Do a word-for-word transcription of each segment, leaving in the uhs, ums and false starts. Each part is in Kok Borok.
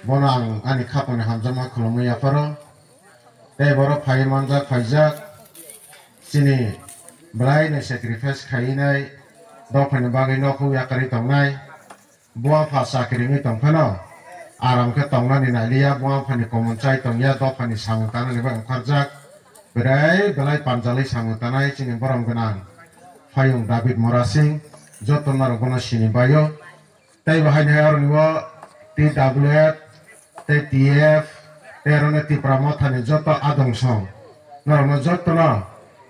Bono ang ani khapangni hamjakma khulumwi yapharo. Tei borok phaiwi manjak phaijak chini belai no sacrifice khainai dophani bagwi nokhung yakarwi tongnai. Bua pha chakri wngwi tongphano aram khe tongnani nailiya, bua phani komon chai tongya, dophani samung tangnani bai ongkharjak. Belai belai panjalwi samung tanai chini borom gwnang Phayung David Morasing, joto norok bono sini baio. Tei bo haini hai aroni o T W F, tei T F, tei aroni Tipra Mothani joto adong song. Norokno jotono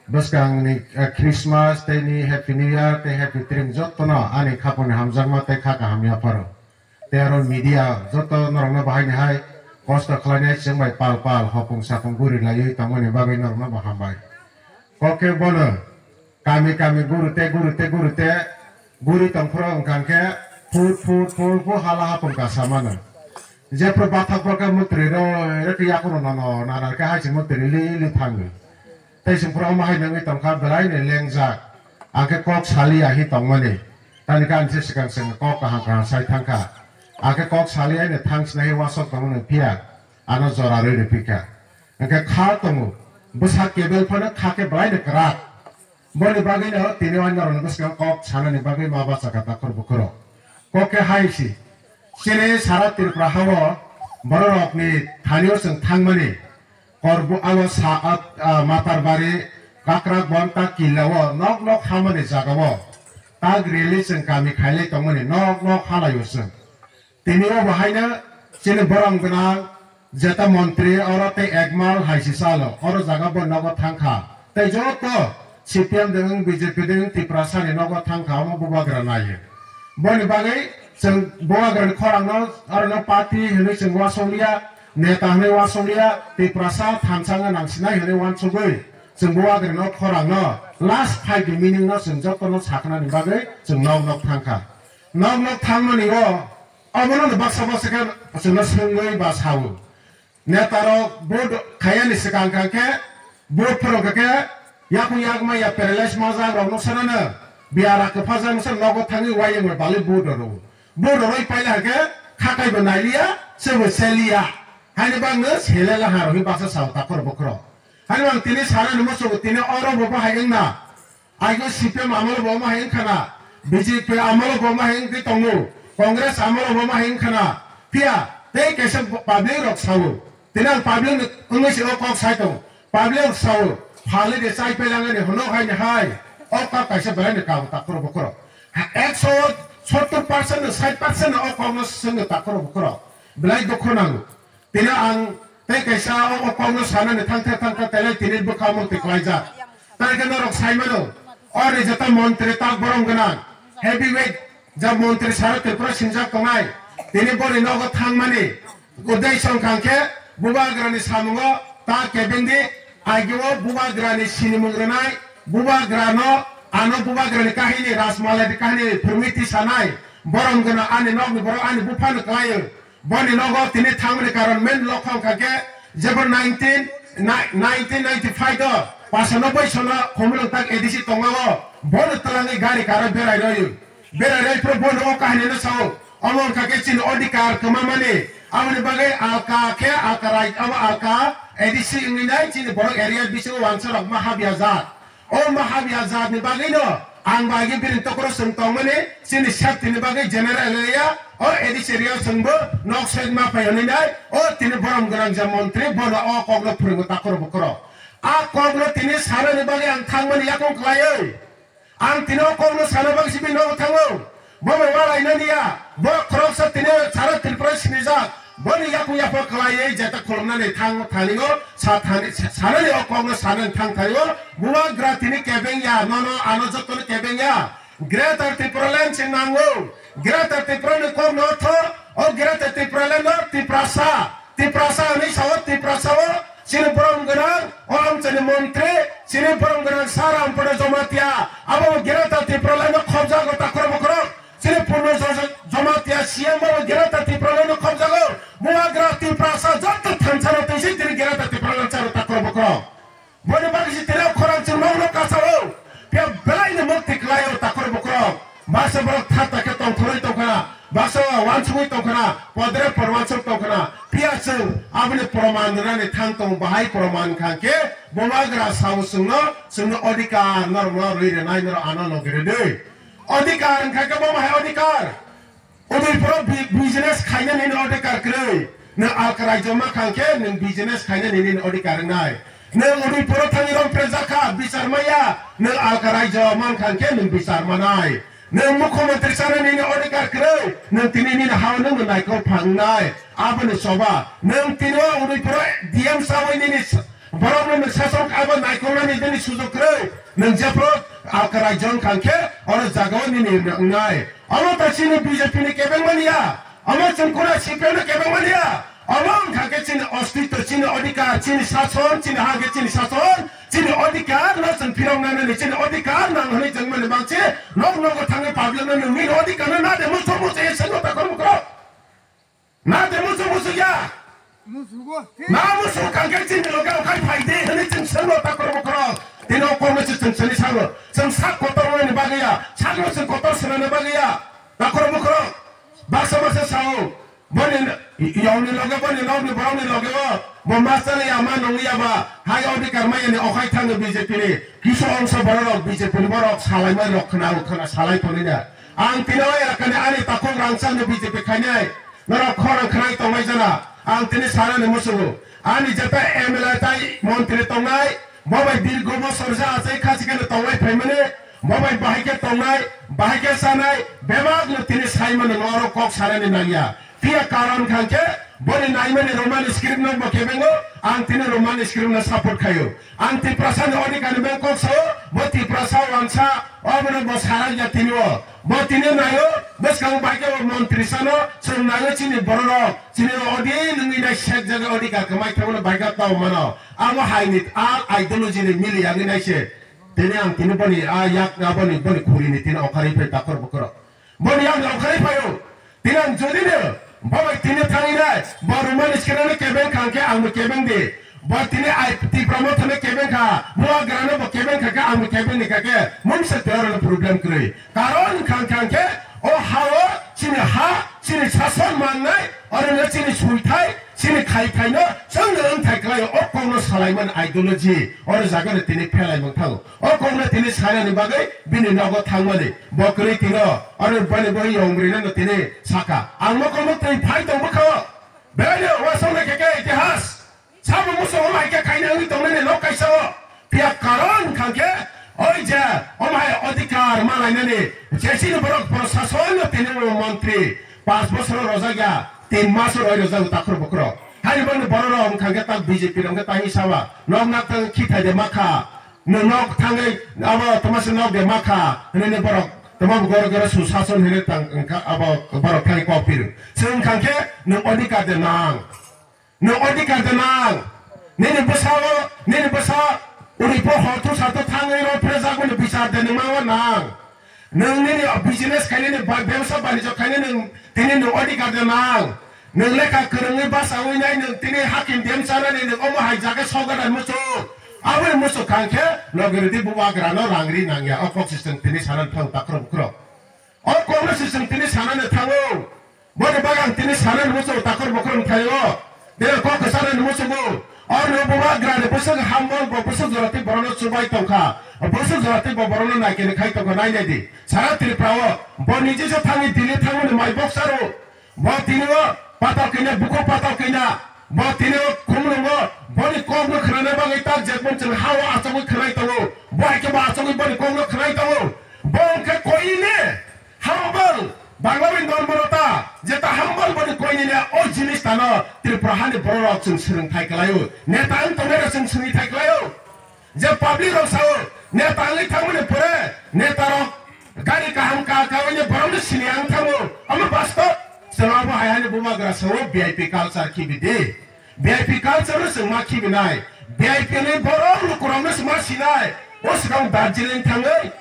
bwskangni, eh, Christmas, tei ni Happy New Year, tei Happy Tring jotono ani khapangni hamjakma tei kha kaham yapharo. Tei aro media joto norokno bo haini hai kosto khlainai chwng bai pal pal hopung sapung guri laiwi tongmani bagwi norokno bo hambai. Kok khe bono kami kami guru te, guru te, guru te, guri tongphuru wngkha khe phut, phut, phut, phut hala hapung kasa mano. Jephru bathak phuru khe mutri roi roi khe yakhung no nono nana khe hai se mutri li li thango. Tei se phuru omo hai nangwi tongkha belai ni lengjak. Ang khe kok saliya hi tongmani. Tani khe ang se swkang swkang kok kaham kaham sai thangkha. Ang khe kok saliya ni thang sinai wasok tongmani phiya ano jora rwi rwi phikha. Hwnkhe kha tongo, bwsa kebel phano kha khe belai ni kwrak. Boni bagwi no tini o norokni bwskango kok sanani bagwi ma bacha kha takhor bukhoro. Kok khe hai si, chini sara Tripura hao bororokni thani o chwng thangmani, Korbu alo sa at, ah, Matarbari, Kakrak Bonta killa o nok nok hamani jaga o tak rally chwng kami khailai tongmani nok nok halai o chwng. Tini o bo haino chini borom gwnang jeta montri oro tei ekmal hai si salo oro jaga bo nogo thangkha. Tei joto C P M de wng, B J P de wng, Tiprasa ni nogo thangkha, omo bubagra naiyo. Boni bagwi chwng bubagra ni khorang no oro no party hinwi chwng wasong liya, neta hinwi wasong liya, Tiprasa thansa wngna nang sinai hinwi wansugwi chwng bubagra no khorang no last fight ni meaning no chwng joto no sakna ni bagwi chwng nok nok thangkha. Nok nok thangmani o Obono no baksa baksa khe chwngno swngwi ba sao. Netarok vote khayani swkang kha khe vote phano kha khe yakung yakma ya paralyze majak rok no sanano biara kwphajakno se nogo thangwi wayang bai balwi vote rw. Vote rwi paila khe khakai bo nailiya se bo seliya. Haini bangno selela ha rwi baksa sao takhor bokhro. Haini bang tini sanani muchungo tini oro bo bahai wngna. Aigwi C P M amolo bo omo hai wngkha na, B J P amolo bo omo hai wngwi tongo, Congress amolo bo omo hai wngkha na. Phiya tei kaisa public rok sao, tini ang public ni wngwi se o kok sai tongo, public rok sao, phali de chai pelangani hwnwi hai ni hai, o kok kaisa belai ni kabo takhoro bokhoro. Ha, ekso sottor percent no sait percent no o kok no swngwi takhoro bokhoro belai dukho nango. Tini ang tei kaisa o kokno sanani thangtha thangtha telai tini bwkha mukti klaijak. Tai khe norok sai mano, o rejeta montri tak borom gwnang, heavyweight ja montri sara Tripura sinjak tongnai. Tini boni nogo thangmani uddesho wngkha khe bubagrani samungo ta kebengdi, agio bubagrani sinimung rwnai, bubagrano ano bubagrani kahini, Rajmalani kahini phwrwngwi tisanai, borom gwnang ani nokni borok ani buphano klaio. Boni nogo tini thangmani karon main lokha wngkha khe jebo nineteen, ni-, nineteen ninety-five o paso noboi sono Khumulwng tak A D C tongmao bono twlangwi gari karo berai rwi. Berai rwi phuru bono o kahini no sao. Omo wngkha khe chini odhikar kwmamani. Aboni bagwi alka khe alka rai-, abo alka A D C wngwi nai chini borok area bisingo wansa rok ma habya jak. O mahabya jat ni bagwi no ang bai khe bini tokro chwng tongmani chini safety ni bagwi general area o A D C area o chwngbo nok soi ma phai hwnwi nai o tini borom gwnang ja montri bono o kok no phwrwngwi takhoro bukhoro. A kok no tini sana ni bagwi ang thangmani yakung kwlaiwi. Ang tini o kok no sana bagwi si bini nogo thango. Bo bai walai nani ya, bo khoroksa tini sara Tripura sinijak. Boni yakung yapha kwlaiwi jeta khulumnani thang thanio sa thani, sa-, sanani o kokno sanani thang thanio. Bubagra tini kebeng ya, nono ano jotono kebeng ya. Greater Tipraland se nango. Greater Tipraland ni kokno tho, o Greater Tipraland no Tiprasa. Tiprasa hinwi sao, Tiprasa o chini borom gwnang, o amchaini montri, chini borom gwnang Sir Rampada Jamatia, abo bo Greater Tipraland no khobjago takhoro bokhoro, chini Purno Jo-, Jamatia C M bo Greater Tipraland no khobjago, bubagra Tiprasa joto thansa no twi se chini Greater Tipraland charo takhoro bokhoro. Boni bagwi se tini khorang chwng nokno kasao, phiya belai no mukti kwlaio takhoro bokhoro, baksa borok thata khe tongthorwi tongkha, baksa sugwi tongkhana, podre porman suk tongkhana. Phiya chwng aboni proman rwnani thang tongo, bahai proman kha khe bubagra sao chwngno, chwngno odhikar norokno rwi rwnai norok ano logi rwdi. Odhikar wngkha khe bo bahai odhikar. Udaipuro bi-, business khaina nini odhikar kwrwi. Nwng alka raijo ma kha khe nwng business khaina nini odhikar wngnai. Nwng Udaipuro thangwi rong prejakha, bichar maya, nwng alka raijo man kha khe nwng bichar manai. Nwng mukhyamantri chana nini odhikar kwrwi, nwng tini nini hao nwng naikol phangnai. Aboni choba, nwng tini o Udaipuro D M chawi nini s-, borokno nwng sasok abo naikolnani nini sujok kwrwi, nwng jephru alka raijo wng kha khe oro jagao nini wngnai. Omo ta chini B J P ni kebeng mani ya. Omo chwng kura C P M no kebeng mani ya. Omo wng kha khe chini ostitto, chini odhikar, chini sason, chini ha khe chini sason, chini odhikar no chwng phirok nani, chini odhikar nang hwnwi chwng mani bangchi nok nogo thangwi public no nini odhikar no na de musu musu ye sengno ta kor mukro. Na de musu musu ya. Musugo. Na musu kangke chini loge okai phai de hwnwi chwng sengno ta kor mukro. Tino kor musu chwng seni sango. Chwng sak kotor wani bagwi ya. Sakno chwng kotor swnani bagwi ya. Ta kor mukro. Baksa baksa sao. Boni yongni loge, boni nokni borokni loge o, bo masali ya ma nongya ba, hai odhikar maya ni okhai thango B J P ni. Kisu ongso borok rok B J P ni borok salai mai rok khna, khna salai tongwi na. Ang tino ya kani ani takhuk rangchak ni B J P khainai. Norok khorang khnai tongnai jana. Ang tini sana ni musugo. Ani jeta M L A tai montri tongnai. Bo bai dirgo bosor ja achai khasi khe tongwai phaimani, bo bai bahai khe tongnai, bahai khe chanai, bebak no tini saimano norok kok sanani nangya. Phiya karon khan khe boni naimani Roman script no bo kebengo, ang tini Roman script no support khayo. Ang Tiprasa ni odhikar ni beng kok sao, bo Tiprasa wansa, obono bo sarakya tini o. Bo tini nayo, bwskang bai khe bo montri sano, chwng nayo chini bororok, chini odi nungni nai sek jaga odhikar khe mai thangmano bai khe tao mano. Abo hai ni a ideology ni mili yagwi nai se. Tini ang tini boni a yak na boni, boni khuri ni tini okharwi phai takhor bukhoro. Boni ang okharwi phaio. Tini ang jodi no, bo bai tini thangwi nai, bo Roman script no kebeng kha khe ang bo kebeng di. Bo tini ai Tipra Motha no kebeng kha, bo agra no bo kebeng kha khe ang bo kebeng ni kha khe, mungsa tero no problem kwrwi. Karon kha kha khe, o ha o, chini ha, chini sason mannai, oro no chini suithai, chini khai khai no, chwng no wng thai klai o, o kok no salai man ideology, oro jaga no tini phelai mang thango. O kokno tini sanani bagwi bini nogo thangmani bo kwrwi tino, oro bini bo yong bwrwino tini saka. Ang mokol mok twi phai tong bwkha o. Belai no uansuknai khe khe itihas. Sabo muso o hai khe khaina wngwi tongnani nok kaisa o. Phiya karon kha khe oi je omo hai odhikar ma lainani je chini borok prosasonno tini o montri panch bosor rojak ya, tin mas roi rojak takhur bukhro. Haini boni borok rok wngkha khe tak B J P rok khe tangwi sawa nok nak tang khithai de ma kha. Nwng nok thangwi abo tomasa nok de ma kha, hwnwi borok tamo goro goro susason hwnwi tang wngkha, abo borok thangwi kok phirw. Chwng wngkha khe nwng odhikar de nang. Nwng odhikar de nang. Nini bwsao, nini bwsa uripo hotu sato thangwi rw phrejak mani bichar de nwng ma o nang. Nwng nini business khainani ba-, bebsa banijyo khainani nwng tini nwng odhikar de nang. Nwng lekha kwrwngwi bachawi nai, nwng tini hakim dem chanani nwng omo hai jaga sogadan muchuk. Aboni muchuk kha khe logi rwdi bubagrano rang ri nangya. O kok se chwng tini sanani thango takhro bukhro. O kokno se chwng tini sanani thango. Boni bagwi ang tini sanani muchungo takhor bokhorni thaio. Tei kok kwcharnani muchungo. Oro bubagrani bwswk humble bo bwswk jora tei borokno chubai tongkha. Bwswk jora tei bo borokno naikeni khai tongkha, nai nai di. Sara Tripura o bo niji se thangwi Delhi thangmani mai boksaro. Bo tini o patal kina, bukhuk patal kina. Bo tini o khumlungo boni kokno khwnana bagwi tak jekmon chwng ha o achugwi khwnai tongo. Bo hai khe bo achugwi boni kokno khwnai tongo. Bo wngkha koini humble, Bangla bai normal ta, jeta humble boni koini ne o jinis tano Tripura hani borok rok chwng swrwng thai kwlaio. Neta wng tongnai rok chwng swngwi thai kwlaio. Je public rok sao, neta wngwi thangmani pore, neta rok gari kaham ka kawi ni borok ni sini ang thango. Omo bastob, chwng abo hai hani bubagra sao V I P culture khibi di. V I P culture no chwng ma khibi nai. V I P ni borok lukurok no chwng ma sinai. O swkang Darjeeling thangwi,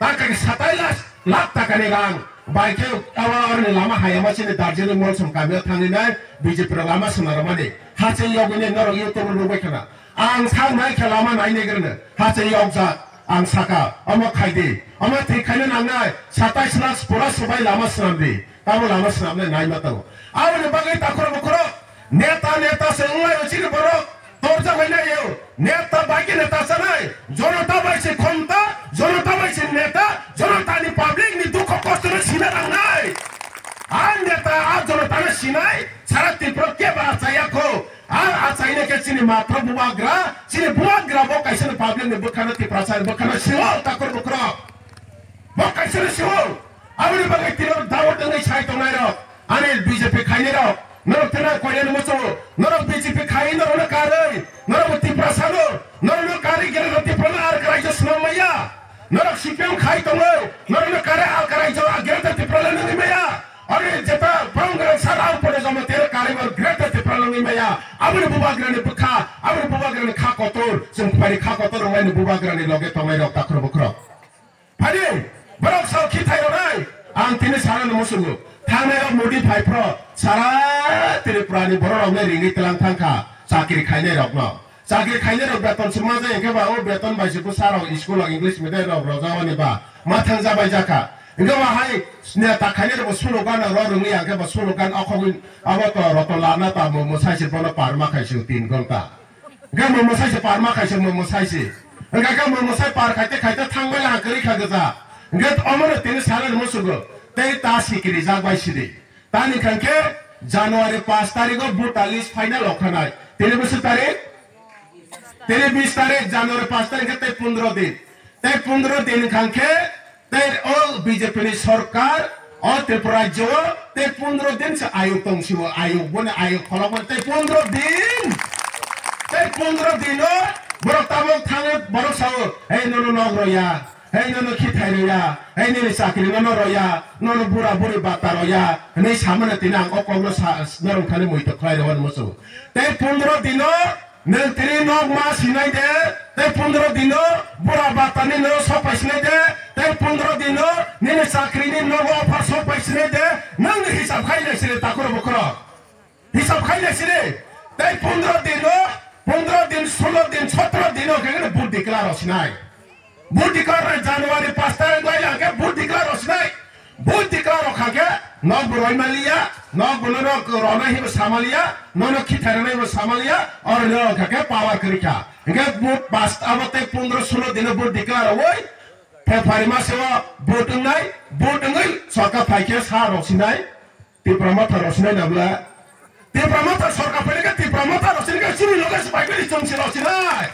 taka satai lakh, lakh taka ni rang bai khe abo aroni lama hayama chini Darjeeling Mall som kamio thangwi nai B J P rok lama swnam rwmani. Hache yogwi ni norok YouTube rw rwbai khana. Ang thang nai khe lama nai nai grwno. Hache yokjak. Ang saka, omo khai di. Omo thik khaina nangnai. Satais lakh pura swbai lama swnam di. Tamo lama swnamnai naima tongo. Aboni bagwi takhro bukhro neta neta se wnglaio chini borok. Torjak bai naio. Neta bai khe neta sanai. Jonota bai se khonta, jonota bai se neta, jonota ni public ni dukho kosto no sina nangnai. A neta a jonota no sinai, sara Tripura kebo achaiya kho. A achaina khe chini matro bubagra, chini bubagra bo kaisa ni public ni bwkhano Tiprasa ni bwkhano sio takhro bukhro. Bo kaisa ni sio. Aboni bagwi tino dawat wngwi sai tongnai rok. Ani B J P khainai rok. Norok tena koinani muchungo. Norok B J P khai norokno karwi. Norok bo Tiprasa no. Norokno karwi gere no Tiprasa no ar karai jo swnam maya. Norok C P M khai tongo. Norokno karwi ar karai jo gere no Tiprasa no nangwi maya. Ani jeta pang gere sara ang pone jomo tere karwi bor gere no Tiprasa no nangwi maya. Aboni bubagrani bwkha. Aboni bubagrani kha kotor. Chwng phari kha kotor rwnglaini bubagrani loge tongnai rok takhro bukhro. Phani, borok sao khi thai rwnai, ang tini sana no muchungo. Thangnai rok Modi phai phro, sara Tripura ni borok rok nai ringwi tlang thang kha, chakri khainai rok no. Chakri khainai rok beton se ma jai, hwnkhe ba o beton bai se bwsa rok school rok English medium rok rojak mani ba, ma thang ja bai ja kha. Hwnkhe ba hai neta khainai rok bo slogan rok rwngwi, hwnkhe ba slogan okhogwi abo to roto lana ta mo, mo sai se bono par ma khai se tin gonta. Hwnkhe mo mwsai se par ma khaise, mo mwsai se. Hwnkhe khe mo mwsai par khaite khaite thang bai laha kwrwi kha gwja. Hwnkhe omono tini sana ni musugo. Tei ta sikiri jak bai sidi. Tani khan khe January pash tarikh o voter list final okhanai. Tini bwswk tarikh? Tini bish tarikh, January pash tarikh khe tei pondro din. Tei pondro din khan khe tei o B J P ni sorkar o Tripura rajyo o tei pondro din se ayuk tong sio, ayuk boni ayuk kholok boni tei pondro din, tei pondro din o borok tabok thangwi borok sao, "Hei nono nok roya, hei nono khithai roya, hei nini chakri nono roya, nono bura buri bata roya," hinwi samani tini ang o kokno sa-, norok thani muitok khlai rw muchungo. Tei pondro din o Nwng tini nok ma sinai de, tei pondro dino bura batani no sok pai sinai de, tei pondro dino nini chakri ni nogo offer sok pai sinai de, nwng hisab khai nai sini takhro bukhro. Hisab khai nai sini, tei pondro dino, pondro din, sulo din, sotro dino khe vote declare rw sinai. Vote declare rw January pash tarikh lai hwnkhe vote declare rw sinai. Vote declare rw kha khe nok bo roi maliya, nok bo nono rona hibo samaliya, nono khithairana hibo samaliya, oro no kha khe power kwrwi kha. Hwnkhe vote pash abo tei pondro sulo dino vote declare rwwi February maseo vote wngnai, vote wngwi sorkar phai khe sa rw sinai. Tipra Motha rw sinai na bla? Tipra Motha sorkar phai khe Tipra Motha rw sinai khe chini loge se phai khe chwng se rw sinai.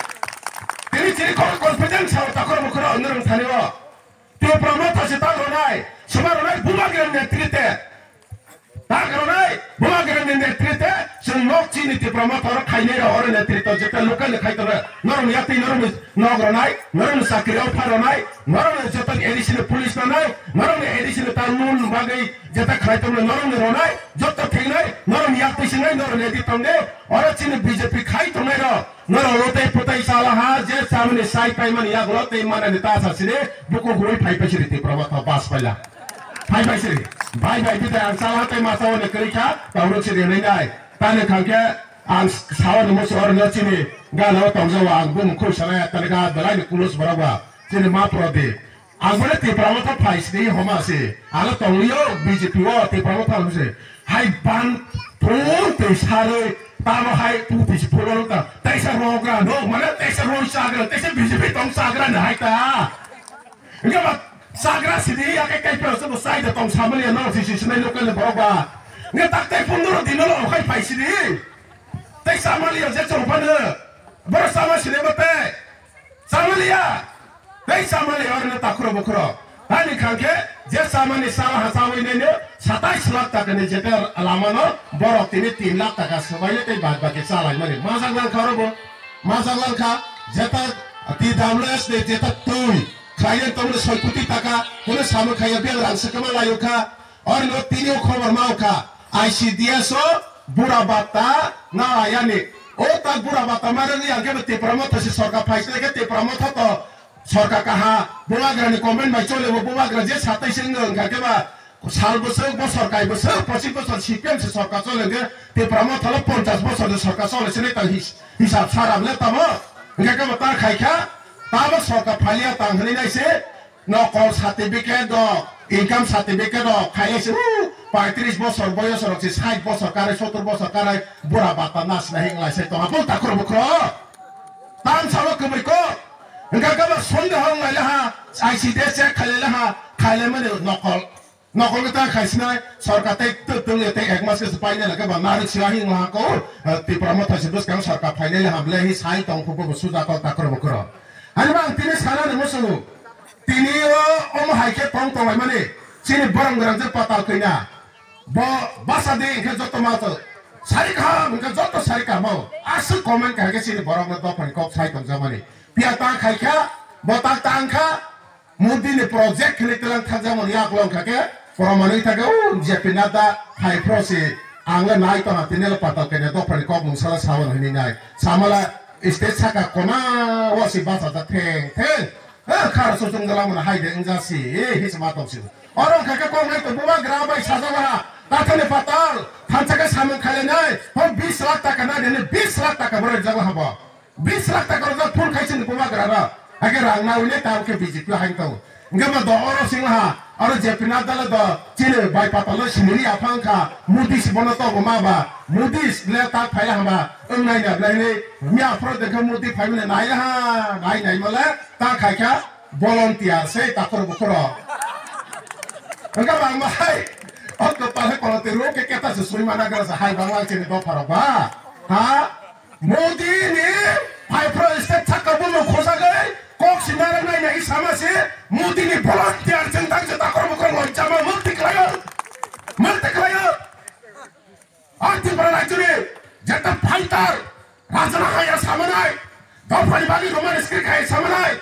Tini chini kok confidence sao takhro bukhro nurung thani o. Tipra Motha se ta rwnai, sema rwnai Bubagra netrite. Ta rwnai Bubagra netrite, chwng nok chini Tipra Motha oro khainai rw oro netrite jeta local khai tore. Norok yakti norok nok rwnai, norok chakri offer rwnai, norok joto A D C ni police nanai, norok A D C ni ta loan bagwi Jeta khlai tongmani norokni rwnai, joto thingnai, norokni yak twi singnai, norokni edi tongde, oro chini B J P khai tongnai rok, norok lotei potai chala ha, je chamani sai paimani yagulo tei manani ta sa sini, buku huwi phai pai sini Tipra Motha bas paila. Phai pai sini, bai bai bidai ang chala tei masa hwnwi kwrwi kha, taurok sini hwnwi nai. Tani khangkhe ang sawa ni musu oro no chini gana o tongjawa ang bumung khoi sanai, tani ga belai ni kulus borok ba, chini ma pro di. Ang bole Tipra Motha phai sini homa se. Ang tonglio B J P o Tipra Motha homa se. Hai ban thung tei saroi tamo hai tu tei si phulong ta. Tei sa rogra no, mane tei sa roi sagra, tei sa B J P tong sagra na hai ta. Enggak ba sagra sini ya kai kai pera sebo sai da tong samali no si si sinai local borok ba. Nge tak tei pondro din lo khai phai sini. Tei samali ya je chong pa ne. Boro sama sini ba tei. Samaliya, tei samaliya orno takhro bukhro. Ani khangkhe je samani sal hasawi nene satais lakh taka ni jeta lamano borok tini tin lakh taka swbaino tei bad baki chalaimani. Majak langkha oro bo. Majak langkha jeta T W S ni jeta twi khlaiya tongmani soi koti taka, hwnwi samung khaiya biyang rang se kwma laio kha. Oro no tini o khobor ma kha, I C D S o bura bata na ayani. O ta bura bata ma rwngya hwnkhe bo Tipra Motha se sorkar phai se khe Tipra Motha to sorkar kaha. Bubagra ni comment bai chole bo Bubagra je satai se wngkha khe ba sal bwswk bosor kai bwswk pochis bosor C P M se sorkar chole hwnkhe Tipra Motha lo ponchas bosor ni sorkar chole se nai ta his-, hisab sarab le tamo. Hwnkhe khe bo ta khai kha, ta bo sorkar phaliya tang hwnwi nai se. Nokol certificate rok, income certificate rok, khaye se, uh, paitris bosor boyos rok se, sait bosor karai, sotor bosor karai, bura bata nasna hing lai sai tonga, bul takhro bukhro. Tam sabo kwbui ko, hingka kabo sonde hong lai laha, I C D check khailai laha, khailai mani nokol. Nokol ta khaisinai, sorkar tei tu tu te ek mas ke painai lake ba narik sila hing laha ko, eh, Tipra Motha se bus kang sorkar phainai laha ble hi sai tong khubo suda ko takhro bukhro. Ani bang tini sana ni musungu. Tini o omo hai khe tong tong lai mani. Chini borong berang je patal khaina. Bo basa de hingke joto ma to. Sari kaham hingke joto sari kaham o. Aswk comment kaham khe chini borok no dophani kok sai tong jamani. Pia ta khai kha, bo ta tang kha. Modi ni project khini telang thang jamani yak long kha khe. Promanwi thake o J P Nadda khai phro si ang le nai tong ha tini le patal khaina dophani kok mung sala sawan hini nai. Samala state saka kona o si basa ta theng theng. Ha, khar susung dalam mana hai de engjasi, eh, hi sama tong si. Orang kaka kong nai to bubagra bai sajala ha. Tathani patal, thansa ke samung khale nai, ho bis lakh taka nai de, bis lakh taka borok jaga ha bo. Bis lakh taka rok phul khai sini bubagra ro. Age rang na ule ta ke B J P hai to. Nge ma do oro sing ha, oro J P Nadda le do, chile bai patal lo siniri aphang kha, Modi si bono to bo ma ba, Modi le ta phai ha ba, ong nai na blai ni, mi aphro de kha Modi phai mane nai ha, nai nai male, ta khai kha, Volunteer se takhro bukhro. Hingke bangma hai. O kopal hai kolotwi rw khe keta se sui mana gra sa hai bangla chini dopha rok ba. Ha? Modi ni phai phro state saka bumo khosagwi kok si nara nai nai sama se Modi ni volunteer jeng dang se takhro bukhro loi chama mukti khlayo. Mukti khlayo. Ang Tripura rajyoni jeta fighter, rajana haya samanai, dophani bagi Roman script hai samanai,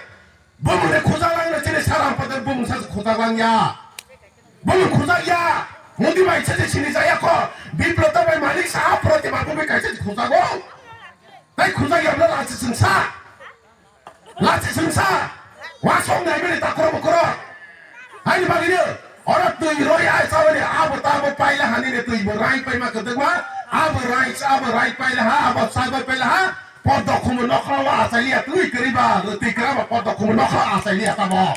bumungni khujak langna chini saram padar bumung sa khujak langya. Bumung khujak ya, Modi bai se sini jaya ko, Biplab bai Manik Saha proti ma bumung kaisa khujak go. Tai khujak ya bla rajya sengsa. Lachi sengsa, wasong naimani takhro bukhro. Haini bagwino, oro twi roi ai chawani, abo tabo paila hani ni twi bo rai paima kwdwkma, abo rai, abo rai paila ha, abo chai bai paila ha, poddo khumu nokhro wa achailiya twi kwrwi ba, twi kwrwi ba poddo khumu nokhro achailiya tamo.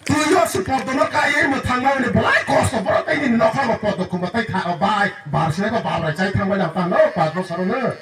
Twi yo se poddo no kaiwi mwthangma ni belai kosto, borok tei nini nokhro ba poddo khumu tei tha bai, bar sile ba babrai chai thangbai na tang no, patro saro no.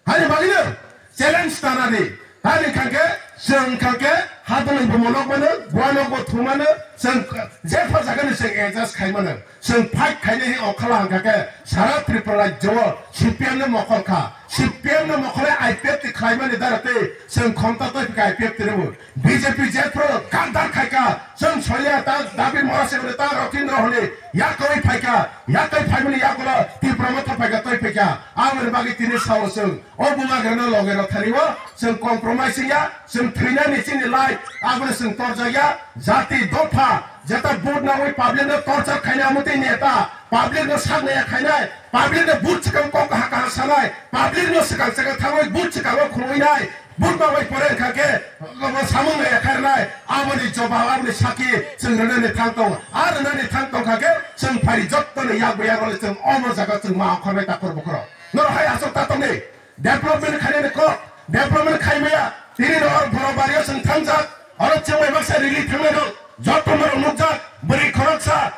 Hani bagwino challenge tanani. Tani khangke, chwng khangke, hadwlwi bo monok mano, buanok bo thumano, chwng jepha jagani chwng adjust khai mano. Chwng fight khainai hi okhala hangkha khe, sara Tripura rajyo o C P M no mokol kha. C P M no mokole I P F T khlaimani dara tei chwng khomta toi phika I P F T rwbo. B J P jephru gadar khaika, chwng soiya ta David Morasing hwnwi ta Rotindra hwnwi yakwi phaika, yakwi phaimani yakulo Tipra Motha phaika, twi phaika. Aboni bagwi tini sao chwng, o bubagrano loge rw thani o chwng compromise wngya, chwng thwinani chini life, aboni chwng torjakya, jati dopha, jeta vote nangwi public no torture khaina amutwi neta, public no sak naiya khainai, public no vote swkang kok kaha kaha sanai, public no swkang swkang thangwi vote swkango khulwinai, Buddha bai pore wngkha khe, obo samung ya kharnai, aboni jobab, aboni saki chwng rwnani thang tongo. A rwnani thang tongkha khe, chwng phari jottoni yak bai yak rwle chwng omo jaga chwng ma okhorbai takhor bukhoro. Norok hai aswk ta tongni, development khainani kok, development khaimaya, tini no oro borok bario chwng thangjak, oro chwng bai baksa rili thangnai rok, jotto norok nukjak, bwrwi khoroksa,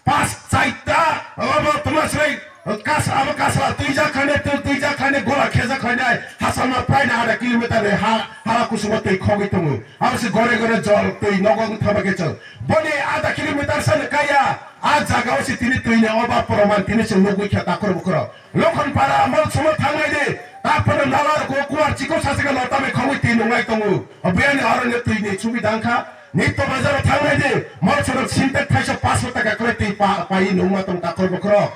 Pas chaita, abo toma srai, kas-, abo kasla tuijak khainai, twi tuijak khainai, gola khejak khainai, hasama praina ada kilometer ni ha, hala kusumo twi khogwi tongo. Abo se gore gore jol twi nogo wng thangba khe chwng. Boni ada kilometer sa ni kaya, a jaga o se tini twi ni oba proman tini chwng nugwi kha takhor bukhoro. Lokhon para mol sumo thangnai di, taphano nala rok kuar chikon sa se lota bai khogwi twi nungnai tongo. Biyani aro ni twi ni subida wngkha. Nitto bazar o thangnai di, mol sorok sintek thaisa paso taka kwrwi twi pa-, pai nungma tong takhor bukhoro.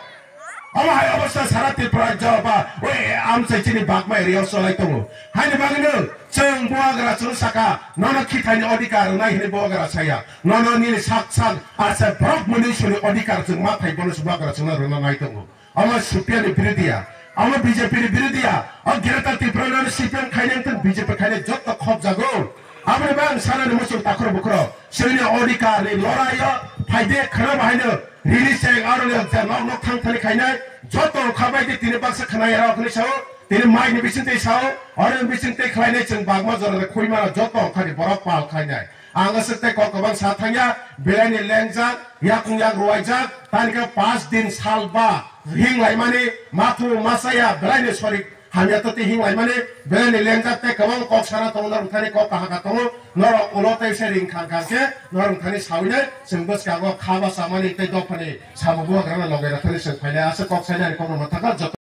Omo hai obostha sara Tripura rajyo ba, oi, amchai chini bagma area o cholai tongo. Haini bagwino chwng bubagra chwng saka, nono khithaini odhikar rwnai hwnwi bubagra saya. Nono nini sak sak asa borok mwnwi soni odhikar chwng ma phai bono se bubagra chwngno rwna nai tongo. Omo C P M ni birodhiya, omo B J P ni birodhiya, o Greater Tripura no C P M khainai tong B J P khainai jotto khop jago. Aboni bai ang sanani muchung takhro bukhro, chwngni odhikar ni lorai o phaide khwna bahaino release cheng aro ni je nok nok thang thani khainai jotto khabai di tini baksa khwna yara khwni sao, tini mai ni bising tei sao, oro ni bising tei khlainai chwng bagma jora de khuimana jotto khani borok pal khainai. Ang aswk tei kok kwbang sa thangya, belaini lengjak, yakung yak ruwaijak, tani khe pas din sal ba hing laimani, mathu masaya, belaini sorik hamya tei hing laimani, belaini lengjak tei kwbang kok sana tongo, norok thani kok kahaka tongo, norok ulo tei se ring khang khang khe, norok thani sawinai, chwng bwskango kha ba chamani tei dophani samung bubagrano logai rw thani chwng phainai, aswk kok sainani kokno mwthangkha joto.